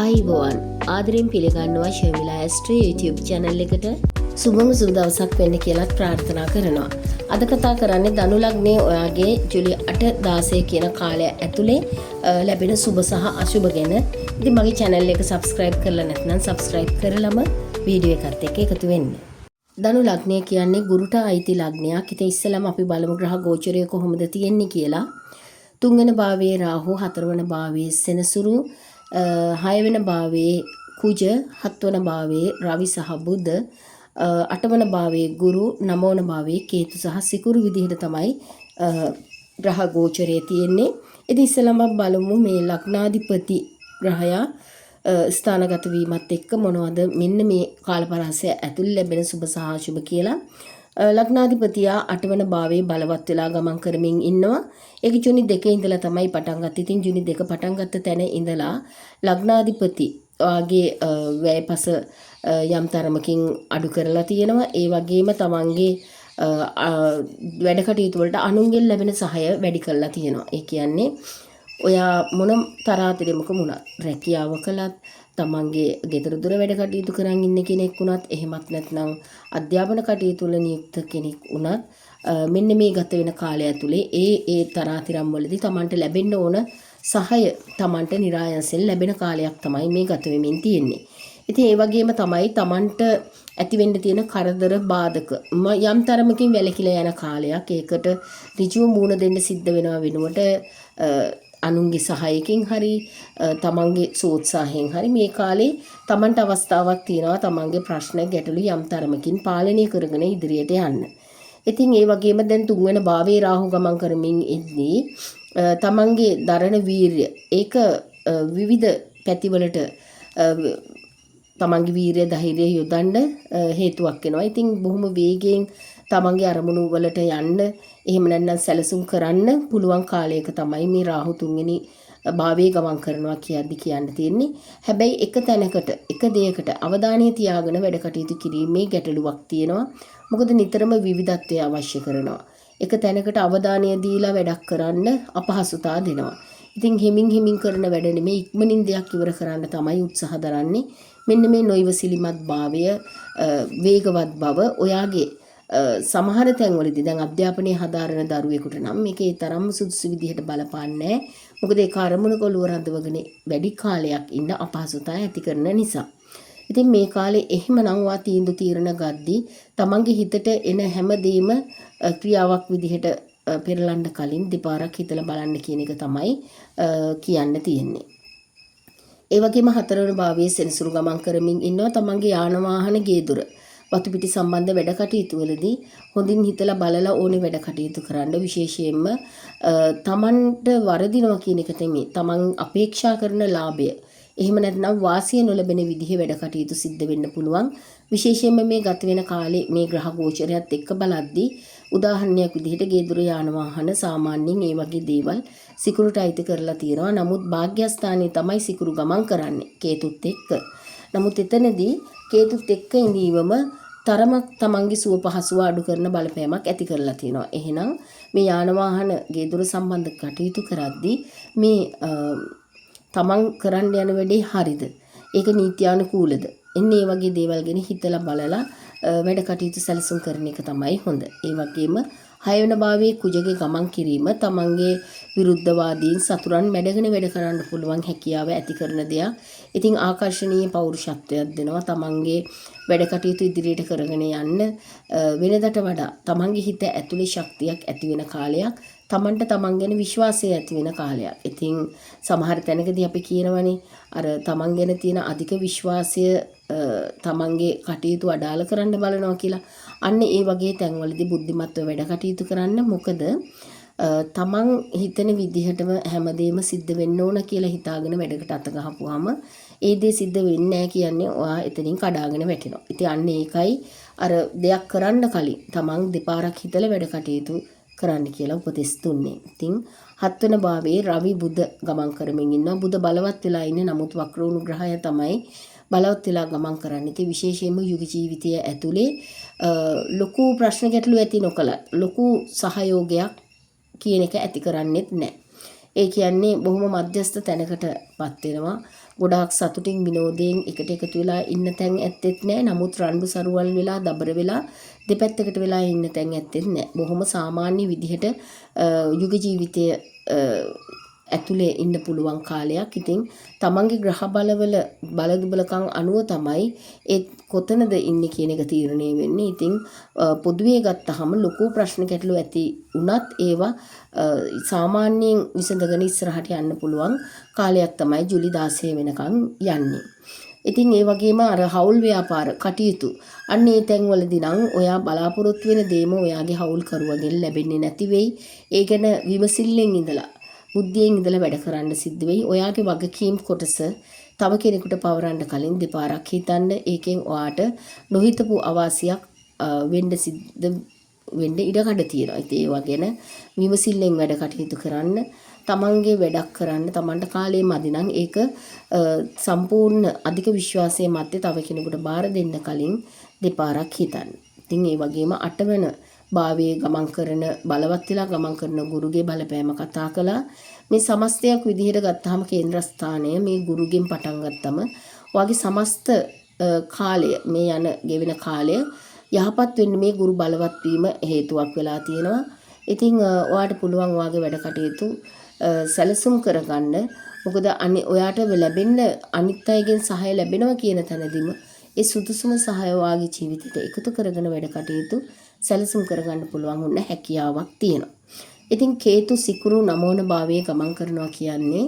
ආයුබෝවන්, ආදරෙන් පිළිගන්නවා ශර්මිලා ඇස්ට්‍රෝ YouTube channel එකට. සුබම සුබ දවසක් වෙන්න කියලාත් ප්‍රාර්ථනා කරනවා. අද කතා කරන්නේ ධනු ලග්නයේ ඔයාගේ ජූලි 8 16 කියන කාලය ඇතුලේ ලැබෙන සුබ සහ අසුබ ගැන. ඉතින් මගේ channel එක subscribe කරලා නැත්නම් subscribe කරලම වීඩියෝ එකත් එක්ක එකතු වෙන්න. ධනු ලග්නය කියන්නේ ගුරුට අයිති ලග්නයක්. ඉතින් ඉස්සෙල්ලාම අපි බලමු ග්‍රහ ගෝචරය කොහොමද තියෙන්නේ කියලා. තුන්වෙනි භාවයේ රාහු, හතරවන භාවයේ සෙනසුරු, හයවෙන භාවයේ කුජ, හත්වන භාවයේ රවි සහ බුධ, අටවන භාවයේ ගුරු, නවවන භාවයේ කේතු සහ සිකුරු විදිහට තමයි ග්‍රහ ගෝචරය තියෙන්නේ. ඉතින් ඉස්සෙල්ලාම අපි බලමු මේ ලග්නාධිපති ග්‍රහයා ස්ථානගත වීමත් එක්ක මොනවද මෙන්න මේ කාලපරාසය ඇතුළේ ලැබෙන සුබ සහ අශුභ කියලා. ලග්නාධිපතියා අටවන භාවයේ බලවත් වෙලා ගමන් කරමින් ඉන්නවා. ඒක ජුනි 2 ඉඳලා තමයි පටන් ගත්තේ. ඉතින් ජුනි 2 පටන් ගත්ත තැන ඉඳලා ලග්නාධිපති ඔයාගේ වැයපස යම් තරමකින් අඩු කරලා තියෙනවා. ඒ වගේම තමන්ගේ වැඩ කටයුතු වලට අනුන්ගෙන් ලැබෙන සහාය වැඩි කරලා තියෙනවා. ඒ කියන්නේ ඔයා මොන තරාතිරමක වුණත්, රැකියාව කළත්, තමන්ගේ ගෙදර දොර වැඩ කටයුතු කරන් ඉන්න කෙනෙක් වුණත්, එහෙමත් නැත්නම් අධ්‍යාපන කටයුතු වල නියුක්ත කෙනෙක් වුණත්, මෙන්න මේ ගත වෙන කාලය ඇතුලේ ඒ ඒ තරාතිරම් වලදී තමන්ට ලැබෙන්න ඕන සහාය තමන්ට නිරායාසයෙන් ලැබෙන කාලයක් තමයි මේ ගත වෙමින් තියෙන්නේ. ඉතින් ඒ වගේම තමයි තමන්ට ඇති වෙන්න තියෙන කරදර බාධක යම් තරමකින් වැළකීලා යන කාලයක්. ඒකට ඍජුව මූණ දෙන්න සිද්ධ වෙනවා වෙනුවට අනුන්ගේ සහායකින් හරි තමන්ගේ සෝත්සාහයෙන් හරි මේ කාලේ තමන්ට අවස්ථාවක් තියෙනවා තමන්ගේ ප්‍රශ්න ගැටලු යම් තරමකින් පාලනය කරගෙන ඉදිරියට යන්න. ඉතින් ඒ වගේම දැන් තුන්වෙනි භාවයේ රාහු ගමන් කරමින් ඉද්දී තමන්ගේ දරණ වීරිය ඒක විවිධ පැතිවලට තමන්ගේ වීරිය ධෛර්යය යොදන්න හේතුවක් වෙනවා. ඉතින් බොහොම වේගයෙන් තමන්ගේ අරමුණු වලට යන්න, එහෙම නැත්නම් සැලසුම් කරන්න පුළුවන් කාලයක තමයි මේ රාහු තුන්වෙනි භාවයේ ගමන් කරනවා කියද්දි කියන්න තියෙන්නේ. හැබැයි එක තැනකට එක දෙයකට අවධානය තියාගෙන වැඩ කටයුතු කිරීමේ ගැටලුවක් තියෙනවා. මොකද නිතරම විවිධත්වය අවශ්‍ය කරනවා. එක තැනකට අවධානය දීලා වැඩක් කරන්න අපහසුතා දෙනවා. ඉතින් හෙමින් හෙමින් කරන වැඩ නෙමෙයි, ඉක්මනින් දෙයක් ඉවර කරන්න තමයි උත්සාහ දරන්නේ. මෙන්න මේ නොයිවසිලිමත් භාවය, වේගවත් බව ඔයාගේ සමහර තැන්වලදී දැන් අධ්‍යාපනය හදාරන දරුවෙකුට නම් මේක ඒ තරම්ම සුදුසු විදිහට බලපාන්නේ නැහැ. මොකද ඒක අරමුණක ඔළුව රඳවගෙන වැඩි කාලයක් ඉන්න අපහසුතා ඇති කරන නිසා. ඉතින් මේ කාලේ එහෙමනම් ඔයා තීන්දුව තීරණ ගද්දි තමන්ගේ හිතට එන හැම දෙයක්ම ක්‍රියාවක් විදිහට පෙරලන්න කලින් දෙපාරක් හිතලා බලන්න කියන එක තමයි කියන්න තියෙන්නේ. ඒ වගේම හතරවන භාවයේ සෙනසුරු ගමන් කරමින් ඉන්නවා. තමන්ගේ යාන වාහන ගේ දොර වතු පිටි සම්බන්ධ වැඩ කටයුතු වලදී හොඳින් හිතලා බලලා ඕනේ වැඩ කටයුතු කරන්න. විශේෂයෙන්ම තමන්ට වරදිනවා කියන එක නෙමෙයි, තමන් අපේක්ෂා කරන ලාභය එහෙම නැත්නම් වාසිය නොලැබෙන විදිහේ වැඩ කටයුතු සිද්ධ වෙන්න පුළුවන්. විශේෂයෙන්ම මේ ගත වෙන කාලේ මේ ග්‍රහ ගෝචරයත් එක්ක බලද්දී උදාහරණයක් විදිහට ගේ දොර යාන වාහන සාමාන්‍යයෙන් ඒ වගේ දේවල් සිකුරුට අයිති කරලා තියෙනවා. නමුත් භාග්‍යස්ථානයේ තමයි සිකුරු ගමන් කරන්නේ කේතුත් එක්ක. නමුත් එතනදී කේතුත් එක්ක ඉඳීමම තරමක් තමන්ගේ සුව පහසුව අඩු කරන බලපෑමක් ඇති කරලා තියෙනවා. එහෙනම් මේ යාන වාහන ගේ දොර සම්බන්ධ කටයුතු කරද්දී මේ තමන් කරන්න යන වැඩේ හරිද? ඒක නීත්‍යානුකූලද? එන්නේ ඒ වගේ දේවල් ගැන හිතලා බලලා වැඩ කටයුතු සැලසුම් කරන එක තමයි හොඳ. ඒ වගේම හයවන භාවයේ කුජගේ ගමන් කිරීම තමන්ගේ විරුද්ධවාදීන් සතුරන් මැඩගෙන වැඩ කරන්න පුළුවන් හැකියාව ඇති කරන දෙයක්. ඉතින් ආකර්ෂණීය පෞරුෂත්වයක් දෙනවා. තමන්ගේ වැඩ කටයුතු ඉදිරියට කරගෙන යන්න වෙනදට වඩා තමන්ගේ හිත ඇතුලේ ශක්තියක් ඇති වෙන කාලයක්. තමන්ට තමන් ගැන විශ්වාසය ඇති වෙන කාලයක්. ඉතින් සමහර තැනකදී අපි කියනවනේ අර තමන් ගැන තියෙන අධික විශ්වාසය තමන්ගේ කටයුතු අඩාල කරන්න බලනවා කියලා. අන්න ඒ වගේ තැන්වලදී බුද්ධිමත්ව වැඩ කටයුතු කරන්න. මොකද තමන් හිතන විදිහටම හැමදේම සිද්ධ වෙන්න ඕන කියලා හිතාගෙන වැඩකට අත ගහපුවාම ඒ දේ සිද්ධ වෙන්නේ නැහැ කියන්නේ ඔයා එතනින් කඩාගෙන වැටෙනවා. ඉතින් අන්න ඒකයි අර දෙයක් කරන්න කලින් තමන් දෙපාරක් හිතලා වැඩ කටයුතු කරන්න කියලා උපදෙස් දුන්නේ. ඉතින් හත්වන භාවයේ රවි බුධ ගමන් කරමින් ඉන්නවා. බුධ බලවත් වෙලා ඉන්නේ. නමුත් වක්‍ර වුණු ග්‍රහය තමයි බලවත් වෙලා ගමන් කරන්නේ. ඉතින් විශේෂයෙන්ම යුග ජීවිතය ඇතුලේ ලොකු ප්‍රශ්න ගැටලු ඇති නොකලත් ලොකු සහයෝගයක් කියන එක ඇති කරන්නෙත් නෑ. ඒ කියන්නේ බොහොම මධ්‍යස්ථ තැනකට පත් වෙනවා. ගොඩාක් සතුටින් විනෝදයෙන් එකට එකතු වෙලා ඉන්න තැන් ඇත්තෙත් නෑ. නමුත් රණ්ඩු සරුවල් වෙලා දබර වෙලා දෙපැත්තකට වෙලා ඉන්න තැන් ඇත්තෙත් නෑ. බොහොම සාමාන්‍ය විදිහට යුග ජීවිතය ඇතුලේ ඉන්න පුළුවන් කාලයක්. ඉතින් තමන්ගේ ග්‍රහ බලවල බල දුබලකම් අනුව තමයි ඒ කොතනද ඉන්නේ කියන එක තීරණය වෙන්නේ. ඉතින් පොදුවේ ගත්තහම ලොකු ප්‍රශ්න ගැටලු ඇති වුණත් ඒවා සාමාන්‍යයෙන් විසඳගෙන ඉස්සරහට යන්න පුළුවන් කාලයක් තමයි ජූලි 16 වෙනකන් යන්නේ. ඉතින් ඒ වගේම අර හවුල් ව්‍යාපාර කටයුතු අන්න ඒ තැන්වලදී නම් ඔයා බලාපොරොත්තු වෙන දේම ඔයාගේ හවුල් කරුවගෙන් ලැබෙන්නේ නැති වෙයි. ඒ ගැන විමසිල්ලෙන් ඉඳලා බුද්ධියෙන් ඉඳලා වැඩ කරන්න සිද්ධ වෙයි. ඔයාගේ වගකීම් කොටස තව කෙනෙකුට පවරන්න කලින් දෙපාරක් හිතන්න. ඒකෙන් ඔයාට නොහිතපු අවාසියක් වෙන්න සිද්ධ වෙන්න ඉඩකඩ තියෙනවා. ඉතින් ඒවා ගැන විමසිල්ලෙන් වැඩ කටයුතු කරන්න. තමන්ගේ වැඩක් කරන්න තමන්ට කාලය මදි නම් ඒක සම්පූර්ණ අධික විශ්වාසය මැත්තේ තව කෙනෙකුට බාර දෙන්න කලින් දෙපාරක් හිතන්න. ඉතින් ඒ වගේම අටවන භාවයේ ගමන් කරන බලවත් වෙලා ගමන් කරන ගුරුගේ බලපෑම කතා කළා. මේ සමස්තයක් විදිහට ගත්තාම කේන්ද්‍රස්ථානය මේ ගුරුගෙන් පටන් ගත්තම ඔයාගේ සමස්ත කාලය මේ යන ගෙවෙන කාලය යහපත් වෙන්න මේ ගුරු බලවත් වීම හේතුවක් වෙලා තියෙනවා. ඉතින් ඔයාට පුළුවන් ඔයාගේ වැඩ කටයුතු සැලසුම් කරගන්න. මොකද ඔයාට ලැබෙන්න අනිත් අයගෙන් සහාය ලැබෙනවා කියන තැනදීම ඒ සුදුසුම සහාය ඔයාගේ ජීවිතේට එකතු කරගෙන වැඩ කටයුතු සැලසුම් කරගන්න පුළුවන් වුණ හැකියාවක් තියෙනවා. ඉතින් කේතු සිකුරු නමෝන භාවයේ ගමන් කරනවා කියන්නේ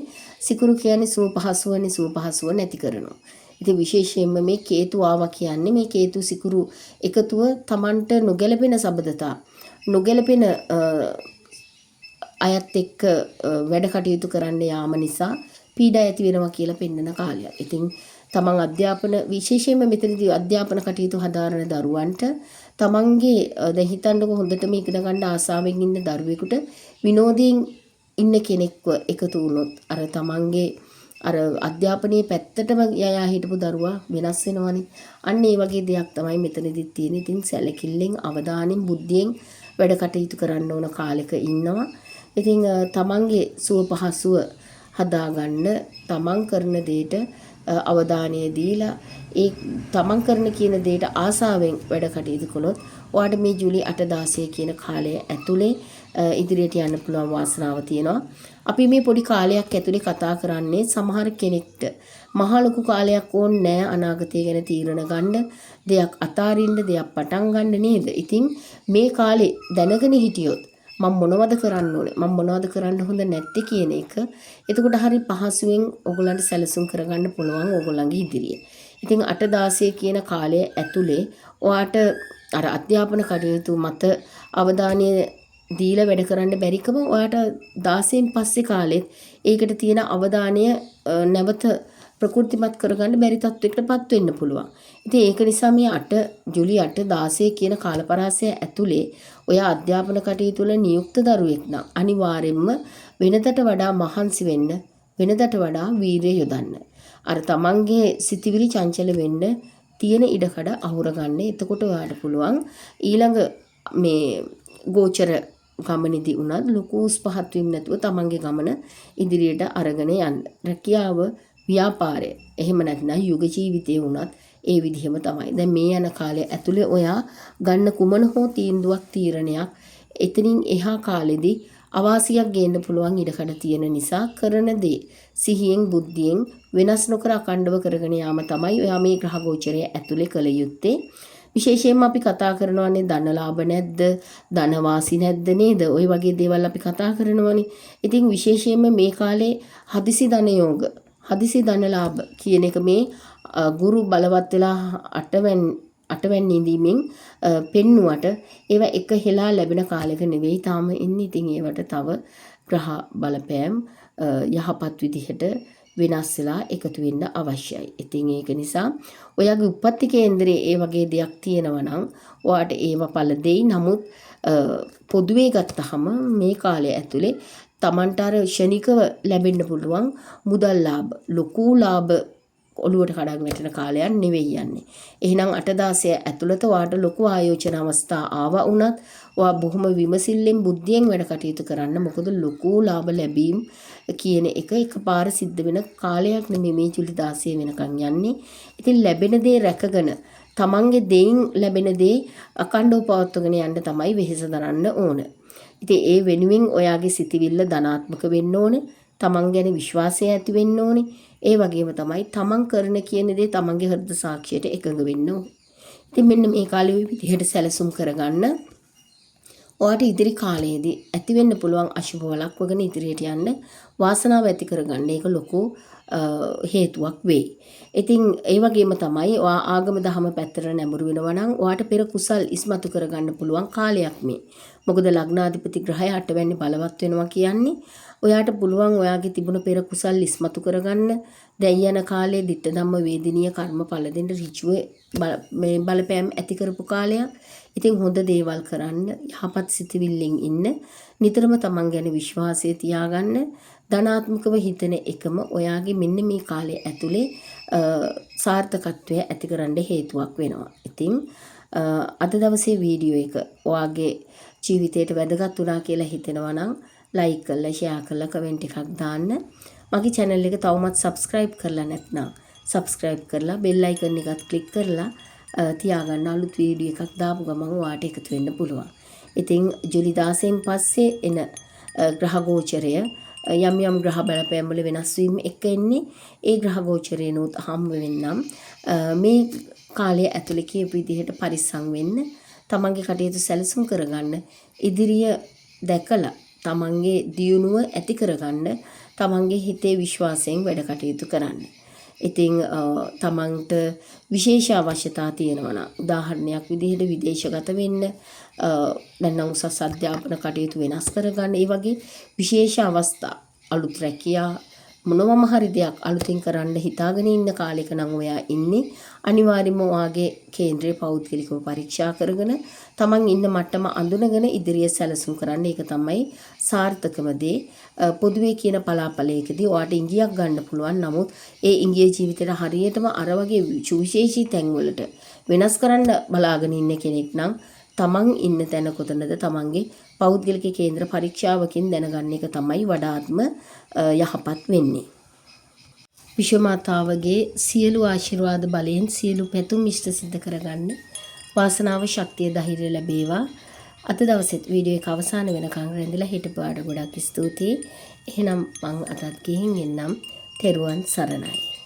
සිකුරු කියන්නේ සුව පහසුවනේ, සුව පහසුව නැති කරනවා. ඉතින් විශේෂයෙන්ම මේ කේතු ආවා කියන්නේ මේ කේතු සිකුරු එකතුව තමන්ට නොගැලපෙන සබඳතා, නොගැලපෙන අයත් එක්ක වැඩ කටයුතු කරන්න යාම නිසා පීඩා ඇති වෙනවා කියලා පෙන්වන කාලයක්. ඉතින් තමන් අධ්‍යාපන විශේෂයෙන්ම මෙතනදී අධ්‍යාපන කටයුතු හදාරන දරුවන්ට තමන්ගේ දැන් හිතන්නකෝ හොඳටම ඉගෙන ගන්න ආසාවෙන් ඉන්න දරුවෙකුට විනෝදයෙන් ඉන්න කෙනෙක්ව එකතු වුණොත් අර තමන්ගේ අර අධ්‍යාපනයේ පැත්තටම යයා හිටපු දරුවා වෙනස් වෙනවනේ. අන්න ඒ වගේ දෙයක් තමයි මෙතනදිත් තියෙන්නේ. ඉතින් සැලකිල්ලෙන් අවධානයෙන් බුද්ධියෙන් වැඩ කටයුතු කරන්න ඕන කාලෙක ඉන්නවා. ඉතින් තමන්ගේ සුව පහසුව හදාගන්න තමන් කරන දෙයට අවධානය දීලා ඒ තමන් කරන කියන දෙයට ආසාවෙන් වැඩ කටයුතු කළොත් ඔයාට මේ ජූලි 8 16 කියන කාලය ඇතුලේ ඉදිරියට යන්න පුළුවන් වාසනාව තියෙනවා. අපි මේ පොඩි කාලයක් ඇතුලේ කතා කරන්නේ සමහර කෙනෙක්ට මහා ලොකු කාලයක් ඕනේ නෑ අනාගතය ගැන තීරණ ගන්න, දෙයක් අතාරින්න, දෙයක් පටන් ගන්න නේද? ඉතින් මේ කාලේ දැනගෙන හිටියොත් මම මොනවද කරන්න ඕනේ, මම මොනවද කරන්න හොඳ නැත්තේ කියන එක එතකොට හරි පහසුවෙන් ඔයගොල්ලන්ට සැලසුම් කරගන්න පුළුවන් ඔයගොල්ලන්ගේ ඉදිරිය. ඉතින් 8 16 කියන කාලය ඇතුලේ ඔයාට අර අධ්‍යාපන කටයුතු මත අවධානය දීලා වැඩ කරන්න බැරිකම ඔයාට 16න් පස්සේ කාලෙත් ඒකට තියෙන අවධානය නැවත ප්‍රකෘතිමත් කරගන්න බැරි තත්වයකට පත් වෙන්න පුළුවන්. ඉතින් ඒක නිසා මේ 8 ජූලි 8 16 කියන කාලපරාසය ඇතුලේ ඔයා අධ්‍යාපන කටයුතු වල නියුක්ත දරුවෙක් නම් අනිවාර්යෙන්ම වෙනදට වඩා මහන්සි වෙන්න, වෙනදට වඩා වීරිය යොදන්න. අර තමන්ගේ සිතිවිලි චංචල වෙන්න තියෙන ඉඩකඩ අහුරගන්න. එතකොට ඔයාට පුළුවන් ඊළඟ මේ ගෝචර ගමනේදී වුණත් ලොකු උස් පහත් වීම නැතුව තමන්ගේ ගමන ඉදිරියට අරගෙන යන්න. රැකියාව, ව්‍යාපාරය, එහෙම නැත්නම් යුග ජීවිතය වුණත් ඒ විදිහම තමයි. දැන් මේ යන කාලය ඇතුලේ ඔයා ගන්න කුමන හෝ තීන්දුවක් තීරණයක් එතනින් එහා කාලෙදී අවාසියක් ගේන්න පුළුවන් ඉඩකඩ තියෙන නිසා කරන දේ සිහියෙන් බුද්ධියෙන් වෙනස් නොකර අඛණ්ඩව කරගෙන යාම තමයි ඔයා මේ ග්‍රහ ගෝචරය ඇතුලේ කළ යුත්තේ. විශේෂයෙන්ම අපි කතා කරනවානේ ධන ලාභ නැද්ද, ධන වාසි නැද්ද නේද? ඔය වගේ දේවල් අපි කතා කරනවානේ. ඉතින් විශේෂයෙන්ම මේ කාලේ හදිසි ධන යෝග, හදිසි ධන ලාභ කියන එක මේ ගුරු බලවත් වෙලා අටවැන්න ඉඳීමෙන් පෙන්නුවට ඒවා එක හෙලා ලැබෙන කාලෙක නෙවෙයි තාම එන්නේ. ඉතින් ඒවට තව ග්‍රහ බලපෑම් යහපත් විදිහට වෙනස් වෙලා එකතු වෙන්න අවශ්‍යයි. ඉතින් ඒක නිසා ඔයාගේ උප්පත්ති කේන්දරේ ඒ වගේ දෙයක් තියෙනවා නම් ඔයාට ඒව ඵල දෙයි. නමුත් පොදුවේ ගත්තහම මේ කාලය ඇතුලේ තමන්ට අර ක්ෂණිකව ලැබෙන්න පුළුවන් මුදල් ලාභ, ලොකු ලාභ ඔලුවට කඩන් වැටෙන කාලයක් නෙවෙයි යන්නේ. එහෙනම් 8-16 ඇතුළත ඔයාට ලොකු ආයෝජන අවස්ථා ආවා වුණත් ඔයා බොහොම විමසිල්ලෙන් බුද්ධියෙන් වැඩ කටයුතු කරන්න. මොකද ලොකු ලාභ ලැබීම් කියන එක එකපාර සිද්ධ වෙන කාලයක් නෙමෙයි මේ ජූලි 16 වෙනකන් යන්නේ. ඉතින් ලැබෙන දේ රැකගෙන තමන්ගේ දෙයින් ලැබෙන දේ අඛණ්ඩව පවත්වගෙන යන්න තමයි වෙහෙස දරන්න ඕන. ඉතින් ඒ වෙනුවෙන් ඔයාගේ සිතිවිල්ල ධනාත්මක වෙන්න ඕන. තමන් ගැන විශ්වාසය ඇති වෙන්න ඕනේ. ඒ වගේම තමයි තමන් කරන කියන දේ තමන්ගේ හෘද සාක්ෂියට එකඟ වෙන්න ඕනේ. ඉතින් මෙන්න මේ කාලේ ඔය විදිහට සැලසුම් කරගන්න. ඔයාට ඉදිරි කාලයේදී ඇති වෙන්න පුළුවන් අශුභ වළක්වගෙන ඉදිරියට යන්න වාසනාව ඇති කරගන්න ඒක ලොකු හේතුවක් වෙයි. ඉතින් ඒ වගේම තමයි ඔයා ආගම දහම පැත්තට නැඹුරු වෙනවා නම් ඔයාට පෙර කුසල් ඉස්මතු කරගන්න පුළුවන් කාලයක් මේ. මොකද ලග්නාධිපති ග්‍රහය අටවැන්නේ බලවත් වෙනවා කියන්නේ ඔයාට පුළුවන් ඔයාගේ තිබුණ පෙර කුසල් ඉස්මතු කරගන්න. දැන් යන කාලේ දිට්ඨ ධම්ම වේදිනීය කර්ම ඵල දෙන්න ඍජුව මේ බලපෑම් ඇති කරපු කාලයක්. ඉතින් හොඳ දේවල් කරන්න, යහපත් සිතුවිල්ලෙන් ඉන්න, නිතරම තමන් ගැන විශ්වාසය තියාගන්න, ධනාත්මකව හිතන එකම ඔයාගේ මෙන්න මේ කාලය ඇතුලේ සාර්ථකත්වය ඇති කරන්න හේතුවක් වෙනවා. ඉතින් අද දවසේ වීඩියෝ එක ඔයාගේ ජීවිතයට වැදගත් වුණා කියලා හිතෙනවා නම් ලයික් කරලා, ෂෙයා කරලා, කමෙන්ට් එකක් දාන්න. මගේ channel එක තවමත් subscribe කරලා නැත්නම් subscribe කරලා bell icon එකත් ක්ලික් කරලා තියාගන්න. අලුත් වීඩියෝ එකක් දාපු ගමන් ඔයාට එකතු වෙන්න පුළුවන්. ඉතින් ජූලි 16න් පස්සේ එන ග්‍රහ ගෝචරය යම් යම් ග්‍රහ බලපෑම් වල වෙනස් වීම එක්ක එන්නේ. ඒ ග්‍රහ ගෝචරේනොත් හම්බ වෙන්නම්. මේ කාලය ඇතුලේ කියපු විදිහට පරිස්සම් වෙන්න, තමන්ගේ කටයුතු සැලසුම් කරගන්න, ඉදිරිය දැකලා තමන්ගේ දියුණුව ඇති කරගන්න, තමන්ගේ හිතේ විශ්වාසයෙන් වැඩ කටයුතු කරන්න. ඉතින් තමන්ට විශේෂ අවශ්‍යතා තියෙනවා නම් උදාහරණයක් විදිහට විදේශගත වෙන්න, නැත්නම් උසස් අධ්‍යාපන කටයුතු වෙනස් කරගන්න, ඒ වගේ විශේෂ අවස්ථා, අලුත් රැකියා මොනවම හරි දෙයක් අලුතින් කරන්න හිතාගෙන ඉන්න කාලෙක නම් ඔයා ඉන්නේ, අනිවාර්යයෙන්ම ඔයාගේ කේන්ද්‍රය පෞද්ගලිකව පරීක්ෂා කරගෙන තමන් ඉන්න මට්ටම අඳුනගෙන ඉදිරිය සැලසුම් කරන්න. ඒක තමයි සාර්ථකම දේ. පොදුවේ කියන පලාපලයකදී ඔයාට ඉඟියක් ගන්න පුළුවන්. නමුත් ඒ ඉඟිය ජීවිතේට හරියටම අර වගේ සුවිශේෂී තැන්වලට වෙනස් කරන්න බලාගෙන ඉන්න කෙනෙක් නම් තමන් ඉන්න තැන කොතනද තමන්ගේ පෞද්ගලික කේන්ද්‍ර පරීක්ෂාවකින් දැනගන්න එක තමයි වඩාත්ම යහපත් වෙන්නේ. විශ්ව මාතාවගේ සියලු ආශිර්වාද බලයෙන් සියලු පැතුම් ඉෂ්ට සිද්ධ කරගන්න වාසනාව, ශක්තිය, ධෛර්යය ලැබේවා. අද දවසෙත් වීඩියෝ එක අවසාන වෙනකන් රැඳිලා හිටපු ඔයාට ගොඩක් ස්තුතියි. එහෙනම් මං අදත් ගිහින් එන්නම්. තෙරුවන් සරණයි.